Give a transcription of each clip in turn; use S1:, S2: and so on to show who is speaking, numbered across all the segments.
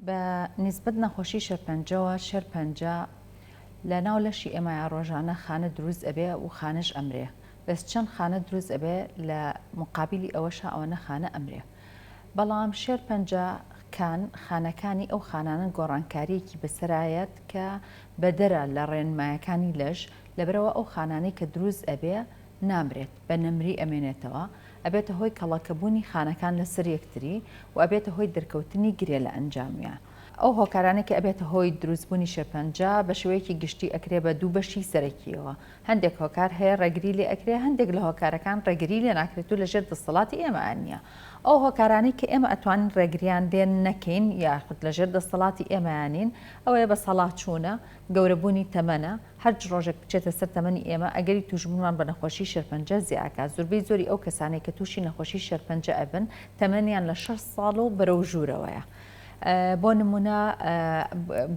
S1: بە نیسبەت نەخۆشی شێرپەنجەوە، شێرپەنجە لە ناو لەشی ئێمەیا ڕۆژانە خانە دروست ئەبێ و خانەش ئەمرێ، بەس چەند خانە دروست ئەبێ لە موقابیلی ئەوەشا ئەوەنە خانە ئەمرێ. بەڵام شێرپەنجە کان خانەکانی ئەو خانانەن گۆڕانکاریەکی بەسەرایەت کە بەدەرە لە ڕێنمایەکانی لەش، لەبەرئەوە ئەو خانانەی کە دروست ئەبێ نامرێت، بە نەمری ئەمێنێتەوە، ئەبێتە هۆی کەڵەکەبوونی خانەکان لەسەر یەکتری و ئەبێتە هۆی دەرکەوتنی گرێ لە ئەنجامیا. ئەو هۆکارانەی کە ئەبێتە هۆی دروستبوونی شێرپەنجە بە شێوەیەکی گشتی ئەکرێ بە دوو بەشی سەرەکییەوە، هەندێک هۆکار هەیە ڕێگری لێ ئەکرێ، هەندێک لە هۆکارەکان ڕێگری لێ ناکرێت و لەژێر دەستەڵاتی ئێمەیا نییە. ئەو هۆکارانەی کە ئێمە ئەتوانین ڕێگریان لێ نەکەین یاخود لەژێر دەستەڵاتی ئێمەیا نین ئەوەیە بەساڵاچوونە، گەورەبوونی تەمەنە، هەرچ ڕۆژێک بچێتە سەر تەمەنی ئێمە ئەگەری توشبوونمان بە نەخۆشی شێرپەنجە زیائەکات، زوربەی زۆری ئەو کەسانەی کە توشی نەخۆشی شێرپەنجە ئەبن تەمەنیان لە 60 ساڵ و بەرەو ژوورەوەیە. بۆ نمونە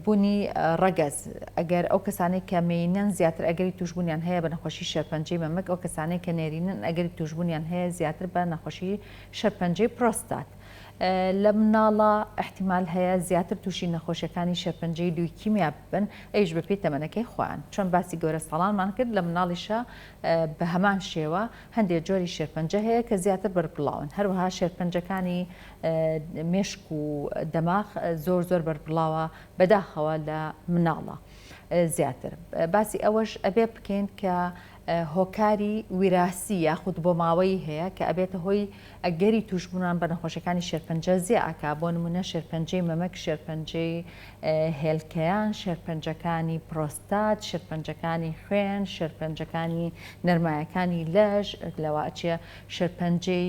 S1: بوونی ڕەگەز، ئەگەر ئەو کەسانەی کە مێینەن زیاتر ئەگەری توشبوونیان هەیە بە نەخۆشی شێرپەنجەی مەمک، ئەو کەسانەی کە نێرینەن ئەگەری توشبوونیان هەیە زیاتر بە نەخۆشی شێرپەنجەی پرۆستات. لە مناڵا ئیحتیمال هەیە زیاتر تووشی نەخۆشیەکانی شێرپەنجەی لویکیمیا ببن ئەویش بەپێی تەمەنەکەی خۆیان چۆن باسی گەورە ساڵانمان کرد لە مناڵیشا بە هەمان شێوە هەندێک جۆری شێرپەنجە هەیە کە زیاتر بەربڵاون هەروەها شێرپەنجەکانی مێشک و دەماغ زۆر زۆر بەربڵاوە بەداخەوە لە مناڵە زیاتر باسی ئەوەش ئەبێ بکەین کە هۆکاری ویراسی یاخود بۆماوەیی هەیە کە ئەبێتە هۆی ئەگەری تووشبوونمان بە نەخۆشیەکانی شێرپەنجە زیا ئەکا، بۆ نموونە شێرپەنجەی مەمک، شێرپەنجەی هێلکەیان، شێرپەنجەکانی پرۆستات، شێرپەنجەکانی خوێن، شێرپەنجەکانی نەرمایەکانی لەش، لەوە ئەچێ شێرپەنجەی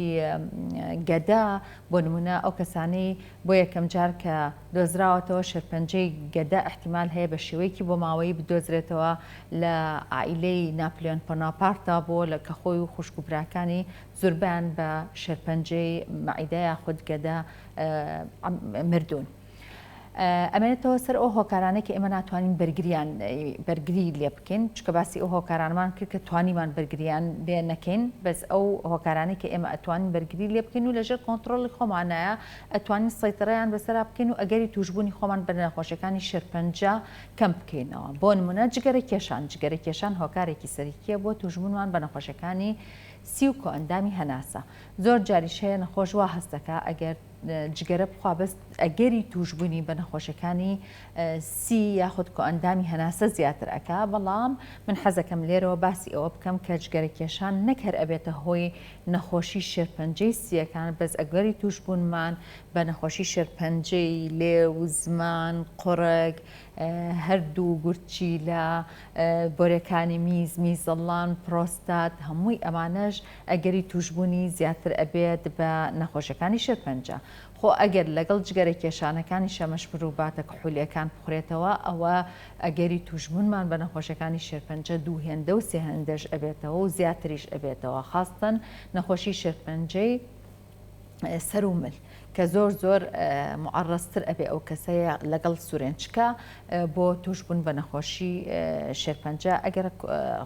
S1: گەدە، بۆ نموونە ئەو کەسانەی بۆ یەکەم جار کە دۆزراوەتەوە شێرپەنجەی گەدە ئیحتیمال هەیە بە شێوەیەکی بۆماوەیی بدۆزرێتەوە لە عائیلەی ناپلیۆن پۆناپارتدا بووە لە کە خۆی و خوشک و براکانی زوربەیان بە شێرپەنجەی مەعیدە یاخود گەدە مردوون. ئەمێنێتەوە سەر ئەو هۆکارانەی کە ئێمە ناتوانین بەرگریان بەرگری لێ بکەین چکە باسی ئەو هۆکارانمان کرد کە توانیمان بەرگریان لێ نەکەین بەس ئەو هۆکارانەی کە ئێمە ئەتوانین بەرگری لێ بکەین و لەژێر کۆنتڕۆڵی خۆمانایە ئەتوانین سەیتەرەیان بەسەرا بکەین و ئەگەری توشبوونی خۆمان بە نەخۆشیەکانی شێرپەنجە کەم بکەینەوە بۆ نمونە جگەرە کێشان جگەرە کێشان هۆکارێکی سەرەکیە بۆ توشبوونمان بە نەخۆشیەکانی سی و کۆئەندامی هەناسە زۆر جاریش هەیە نەخۆش وا هەست دەکا ئەگەر جگەرە بخوا بەس ئەگەری توشبوونی بە نەخۆشیەکانی سی یاخود کۆئەندامی هەناسە زیاتر ئەکا بەڵام من حەزەکەم لێرەوە باسی ئەوە بکەم کە جگەرە کێشان نەک هەر ئەبێتە هۆی نەخۆشی شێرپەنجەی سیەکان بەس ئەگەری توشبوونمان بە نەخۆشی شێرپەنجەی لێو زمان قوڕگ هەردوو گورچیلە بۆرێکانی میز میزەڵان پرۆستات هەمووی ئەمانەش ئەگەری تووشبوونی زیاتر ئەبێت بە نەخۆشیەکانی شێرپەنجە. خۆ ئەگەر لەگەڵ جگەرە کێشانەکانیشا مەشروباتە کحولیەکان بخورێتەوە ئەوە ئەگەری تووشبوونمان بە نەخۆشیەکانی شێرپەنجە دوو هێندە و سێ هێندەش ئەبێتەوە و زیاتریش ئەبێتەوە خاستەن نەخۆشی شێرپەنجەی سەر و مل کە زۆر زۆر معڕزتر ئەبێ ئەو کەسەیە لەگەڵ سورێنچکە بۆ توشبوون بە نەخۆشی شێرپەنجە ئەگەر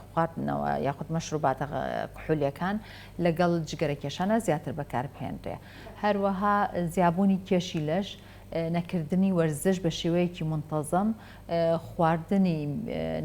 S1: خواردنەوە یاخود مەشروباتە کحولیەکان لەگەڵ جگەرە کێشانە زیاتر بەکاربهێنرێ هەروەها زیابوونی کێشی لەش نەکردنی وەرزش بە شێوەیەکی مونتەزەم، خواردنی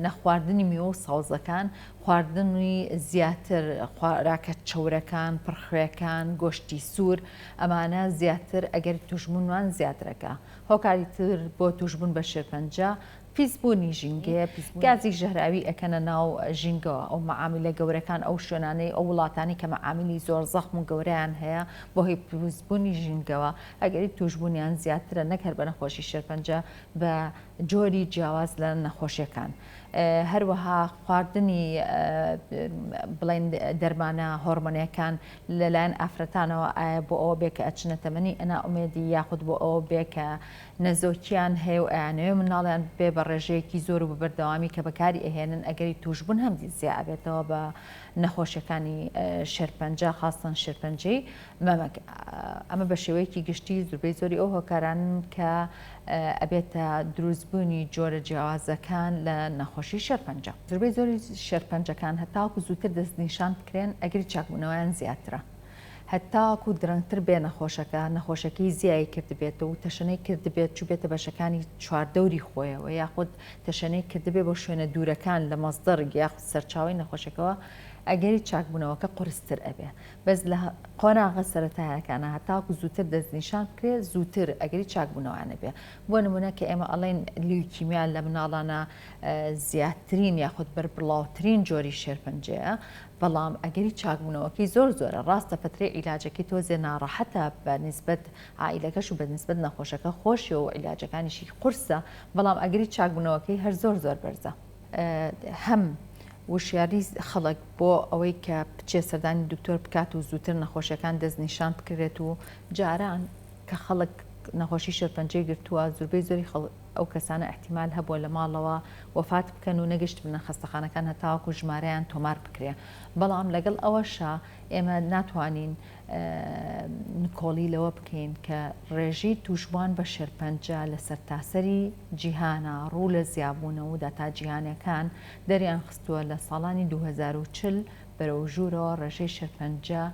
S1: نەخواردنی میوە و سەوزەکان، خواردنی زیاتر خۆراکە چەورەکان، پڕخوێکان، گۆشتی سوور، ئەمانە زیاتر ئەگەری توشبوونمان زیاترەکا. هۆکاری تر بۆ توشبوون بە شێرپەنجە پیسبوونی ژینگەیە، گازی ژەهراوی ئەکەنە ناو ژینگەوە، ئەو مەعامیلە گەورەکان، ئەو شوێنانەی، ئەو وڵاتانەی کە مەعامیلی زۆر زەخم و گەورەیان هەیە بەهۆی پیسبوونی ژینگەوە ئەگەری تووشبوونیان زیاترە نەک هەر بە نەخۆشی شێرپەنجە بە جۆری جیاواز لە نەخۆشیەکان. هەروەها خواردنی بڵێن دەرمانە هۆرمۆنیەکان لەلایەن ئافرەتانەوە ئایا بۆ ئەوە بێ کە ئەچنە تەمەنی نائومێدی یاخود بۆ ئەوە بێ کە نەزۆکیان هەیە و ئەیانەوێ مناڵیان ببێ بە ڕێژەیەکی زۆر و بە بەردەوامی کە بەکاری ئەهێنن ئەگەری تووشبوون هەم زیا ئەبێتەوە بە نەخۆشیەکانی شێرپەنجە خاستەن شێرپەنجەی مەمک. ئەمە بە شێوەیەکی گشتی زوربەی زۆری ئەو هۆکارانەن کە ئەبێتە دروستبوونی جۆرە جیاوازەکان لە نەخۆشی شێرپەنجە. زوربەی زۆری شێرپەنجەکان هەتاوەکو زووتر دەستنیشان بکرێن ئەگەری چاکبوونەوەیان زیاترە. هەتاکو درەنگتر بێ نەخۆشەکە نەخۆشەکەی زیای کردبێتەوە و تەشەنەی کردبێت چوبێتە بەشەکانی چواردەوری خۆیەوە یاخود تەشەنەی کردبێ بۆ شوێنە دوورەکان لە مەسدەر یاخود سەرچاوەی نەخۆشەکەوە ئەگەری چاکبوونەوەکە قورستر ئەبێ بەس لە قۆناغە سەرەتایەکانە هەتاکو زووتر دەستنیشان بکرێ زووتر ئەگەری چاکبوونەوەیان ئەبێ بۆ نمونە کە ئێمە ئەڵێن لیوکیمیا لە مناڵانە زیاترین یاخود بەربڵاوترین جۆری شێرپەنجەیە بەڵام ئەگەری چاکبوونەوەکەی زۆر زۆرە، ڕاستە فەترەی عیلاجەکەی تۆزێ ناڕەحەتە بە نیسبەت عائیلەکەش و بە نیسبەت نەخۆشەکە خۆشیەوە و عیلاجەکانیشی قورسە، بەڵام ئەگەری چاکبوونەوەکەی هەر زۆر زۆر بەرزە. هەم وشیاری خەڵک بۆ ئەوەی کە بچێ سەردانی دکتۆر بکات و زووتر نەخۆشیەکان دەستنیشان بکرێت و جاران کە خەڵک نەخۆشی شێرپەنجەی گرتووە زوربەی زۆری خەڵک ئەو کەسانە ئیحتیمال هەبووە لە ماڵەوە وەفات بکەن و نەگەشتبنە خەستەخانەکان هەتاوەکو ژمارەیان تۆمار بکرێ بەڵام لەگەڵ ئەوەشا ئێمە ناتوانین نکۆڵی لەوە بکەین کە ڕێژەی تووشبووان بە شێرپەنجە لە سەرتاسەری جیهانا ڕوو لە زیابوونە و داتا جیهانیەکان دەریان خستووە لە ساڵانی 2040 بەرەو ژوورەوە ڕێژەی شێرپەنجە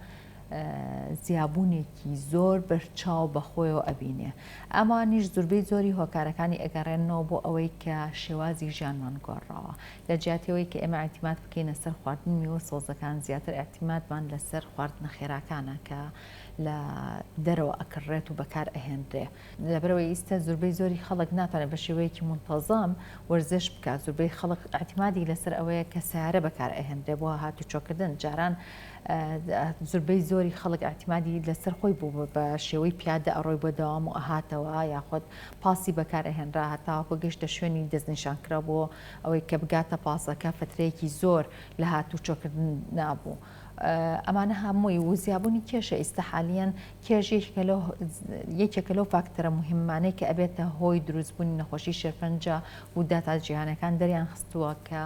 S1: زیابوونێکی زۆر بەرچاو بەخۆیەوە ئەبینێ. ئەمانیش زوربەی زۆری هۆکارەکانی ئەگەڕێننەوە بۆ ئەوەی کە شێوازی ژیانمان گۆڕاوە. لە جیاتی ئەوەی کە ئێمە ئیعتیماد بکەینە سەر خواردنی میوە و سەوزەکان زیاتر ئیعتیمادمان لەسەر خواردنە خێراکانە کە لە دەرەوە ئەکڕرێت و بەکار ئەهێنرێ. لەبەرئەوەی ئیستا زوربەی زۆری خەڵک ناتوانێت بە شێوەیەکی مونتەزەم وەرزش بکات، زوربەی خەڵک ئیعتیمادی لەسەر ئەوەیە کە سەیارە بەکار ئەهێنرێ بۆ هاتوچۆکردن، جاران زوربەی زۆری خەڵک ئیعتیمادی لەسەر خۆی بوو بە شێوەی پیادە ئەڕۆی بۆ دەوام و ئەهاتەوە یاخود پاسی بەکار ئەهێنرا هەتاوەکو گەشتە شوێنی دەستنیشانکراو بۆ ئەوەی کە بگاتە پاسەکە فترەیەکی زۆر لە هاتوچۆکردن نابوو. ئەمانە هەمووی و زیابوونی کێشە ئیستا حالیەن کێش یەکێکە لەو یەکێکە لەو فاکتەرە مهمانەی کە ئەبێتە هۆی دروستبوونی نەخۆشی شێرپەنجە و داتا جیهانەکان دەریان خستووە کە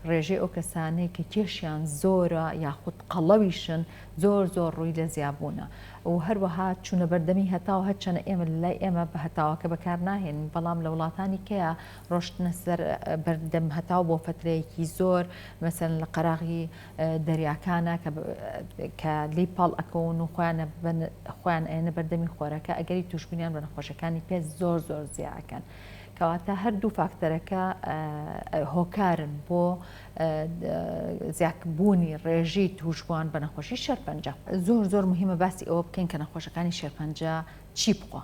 S1: ڕێژەی ئەو کەسانەی کە کێشیان زۆرە یاخود قەڵەویشن زۆر زۆر ڕووی لە زیابوونە و هەروەها چوونە بەردەمی هەتاو هەرچەنە ئێمە لە لای ئێمە بە هەتاوەکە بەکار ناهێنین بەڵام لە وڵاتانی کەیە ڕۆشتنە سەر بەردەم هەتاو بۆ فەترەیەکی زۆر مەسەن لە قەراغی دەریاکانە کە لێی پاڵ ئەکەون و خۆیان خۆیان ئەیەنە بەردەمی خۆرەکە ئەگەری توشبوونیان بە نەخۆشیەکانی پێست زۆر زۆر زیا ئەکەن. کەواتە هەردوو فاکتەرەکە هۆکارن بۆ زیادبوونی ڕێژەی توشبووان بە نەخۆشی شێرپەنجە. زۆر زۆر مهمە باسی ئەوە بکەین کە نەخۆشەکانی شێرپەنجە چی بخۆ.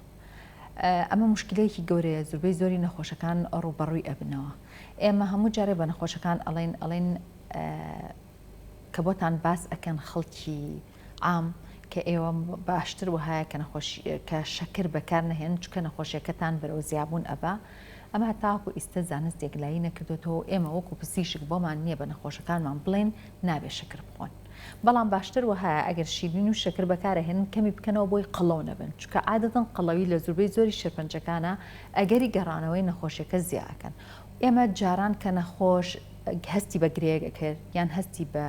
S1: ئەمە مشکلەیەکی گەورەیە زوربەی زۆری نەخۆشەکان ڕووبەڕووی ئەبنەوە. ئێمە هەموو جارێ بە نەخۆشەکان ئەڵێین ئەڵێن کە بۆتان باس ئەکەن خەڵکی عام کە ئێوە باشتر وەهایە کە نەخۆشی کە شەکر بەکار نەهێنن چونکە نەخۆشیەکەتان بەرەو زیابوون ئەبا ئەمە هەتاوەکو ئیستە زانست یەکلایی نەکردۆتەوە و ئێمە وەکو پزیشک بۆمان نییە بە نەخۆشەکانمان بڵێین نابێ شەکر بخۆن بەڵام باشتر وەهایە ئەگەر شیرین و شەکر بەکارەهێنن کەمی بکەنەوە بۆی قەڵەو نەبن چونکە عادەتەن قەڵەوی لە زوربەی زۆری شێرپەنجەکانا ئەگەری گەڕانەوەی نەخۆشیەکە زیا ئەکەن ئێمە جاران کە نەخۆش هەستی بە گرێیەک ئەکرد یان هەستی بە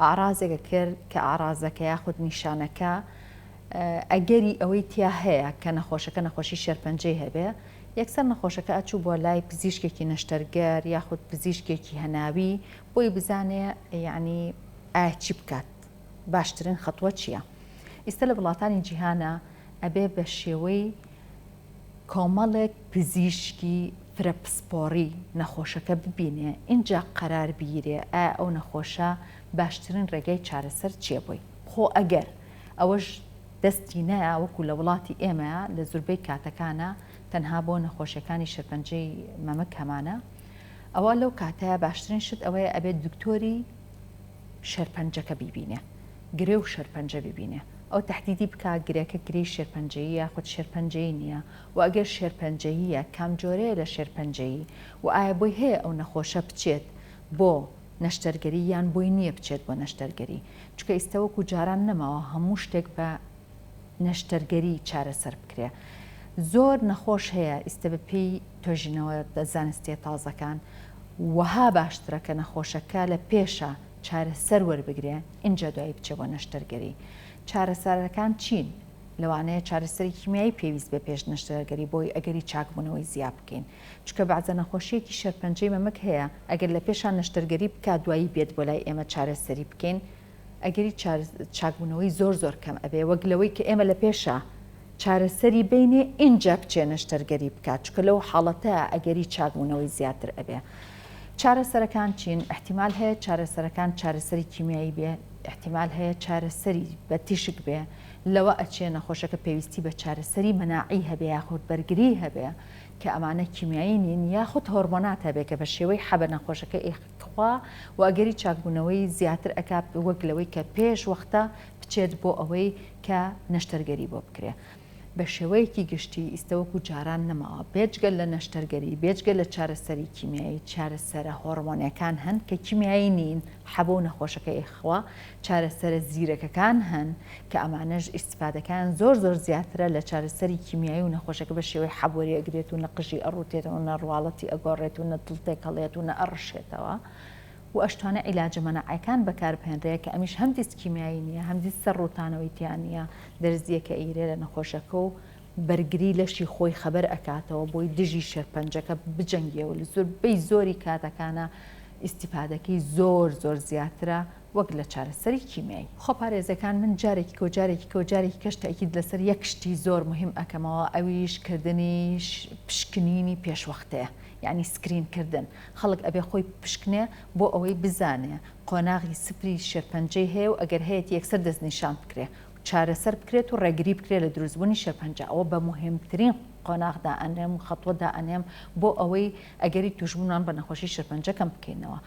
S1: ئاعرازێک ئەکرد کە ئاعرازەکە یاخود نیشانەکە ئەگەری ئەوەی تیا هەیە کە نەخۆشەکە نەخۆشی شێرپەنجەی هەبێ یەکسەر نەخۆشەکە ئەچوو بۆ لای پزیشکێکی نەشتەرگەر یاخود پزیشکێکی هەناوی بۆی بزانێ یعنی ئایا چی بکات باشترین خەتوە چییە ئیستا لە وڵاتانی جیهانە ئەبێ بە شێوەی کۆمەڵێک پزیشکی فرە پسپۆڕی نەخۆشەکە ببینێ ئینجا قەرار بگیرێ ئایا ئەو نەخۆشە باشترین ڕێگای چارەسەر چیە بۆی. خۆ ئەگەر ئەوەش دەستی نەیا وەکو لە وڵاتی ئێمە لە زوربەی کاتەکانا تەنها بۆ نەخۆشیەکانی شێرپەنجەی مەمک هەمانە ئەوە لەو کاتەیا باشترین شت ئەوەیە ئەبێت دکتۆری شێرپەنجەکە بیبینێ گرێ و شێرپەنجە ببینێ ئەو تەحدیدی بکا گرێکە گرێی شێرپەنجەیی یاخود شێرپەنجەیی نییە و ئەگەر شێرپەنجەییە کام جۆرەیە لە شێرپەنجەیی و ئایا بۆی هەیە ئەو نەخۆشە بچێت بۆ نەشتەرگەری یان بۆی نییە بچێت بۆ نەشتەرگەری چونکە ئیستە وەکو جاران نەماوە هەموو شتێک بە نەشتەرگەری چارەسەر بکرێ زۆر نەخۆش هەیە ئیستە بە پێی توێژینەوە زانستیە تازەکان وەها باشترە کە نەخۆشەکە لە پێشا چارەسەر وەربگرێ ئینجا دوایی بچێ بۆ نەشتەرگەری چارەسەرەکان چین لەوانەیە چارەسەری کیمیایی پێویست بێ پێش نەشتەرگەری بۆی ئەگەری چاکبوونەوەی زیا بکەین چونکە بەعزە نەخۆشیەکی شێرپەنجەی مەمک هەیە ئەگەر لە پێشا نەشتەرگەری بکات دوایی بێت بۆ لای ئێمە چارەسەری بکەین. ئەگەری چاکبوونەوەی زۆر زۆر کەم ئەبێ وەک لەوەی کە ئێمە لە پێشا چارەسەری بینێ ئینجا بچێ نەشتەرگەری بکات چونکە لەو حاڵەتە ئەگەری چاکبوونەوەی زیاتر ئەبێ. چارەسەرەکان چین؟ ئیحتیمال هەیە چارەسەرەکان چارەسەری کیمیایی بێ، ئیحتیمال هەیە چارەسەری بە تیشک بێ، لەوە ئەچێ نەخۆشەکە پێویستی بە چارەسەری مەناعی هەبێ یاخود بەرگری هەبێ کە ئەمانە کیمیایی نین یاخود هۆرمۆنات هەبێ کە بە شێوەی حەبە نەخۆشەکە ئیخوا و ئەگەری چاکبوونەوەی زیاتر ئەکات وەک لەوەی کە پێش وەختە بچێت بۆ ئەوەی کە نەشتەرگەری بۆ بکرێ. بە شێوەیەکی گشتی ئیستە وەکو جاران نەماوە، بێجگە لە نەشتەرگەری، بێجگە لە چارەسەری کیمیایی، چارەسەرە هۆڕمۆنیەکان هەن کە کیمیایی نین، حەبە و نەخۆشەکە ئیخوا، چارەسەرە زیرەکەکان هەن کە ئەمانەش ئیستفادەکەیان زۆر زۆر زیاترە لە چارەسەری کیمیایی و نەخۆشەکە بە شێوەی حەب وەری ئەگرێت و نە قژی ئەڕوتێتەوە نە ڕواڵەتی ئەگۆڕێت و نە دڵ تێکهەڵێت و نە ئەڕشێتەوە. و ئەشتوانێ عیلاجە مەناعیەکان بەکار بهێنرێ کە ئەمیش هەم دیس کیمیایی نیە هەم دیس سەر ڕووتانەوەی تیا نیە دەرزیەکە ئەیرێ لە نەخۆشەکە و بەرگری لەشی خۆی خەبەر ئەکاتەوە بۆی دژی شێرپەنجەکە بجەنگێ و لە زۆربەی زۆری کاتەکانا ئیستیفادەکەی زۆر زۆر زیاترە وەک لە چارەسەری کیمیایی. خۆپارێزەکان من جارێکی کەو جارێکی کەو جارێکی کەش تەئکید لەسەر یەک شتی زۆر موهیم ئەکەمەوە ئەویش کردنی پشکنینی پێشوەختەیە یانی screen کردن خەڵک ئەبێ خۆی بپشکنێ بۆ ئەوەی بزانێ قۆناغی سفری شێرپەنجەی هەیە و ئەگەر هەیەتی یەکسەر دەستنیشان بکرێ و چارەسەر بکرێت و ڕێگری بکرێ لە دروستبوونی شێرپەنجە ئەوە بە موهیمترین قۆناغ دائەنێم و خەتوە دائەنێم بۆ ئەوەی ئەگەری توشبوونمان بە نەخۆشی شێرپەنجە کەم بکەینەوە.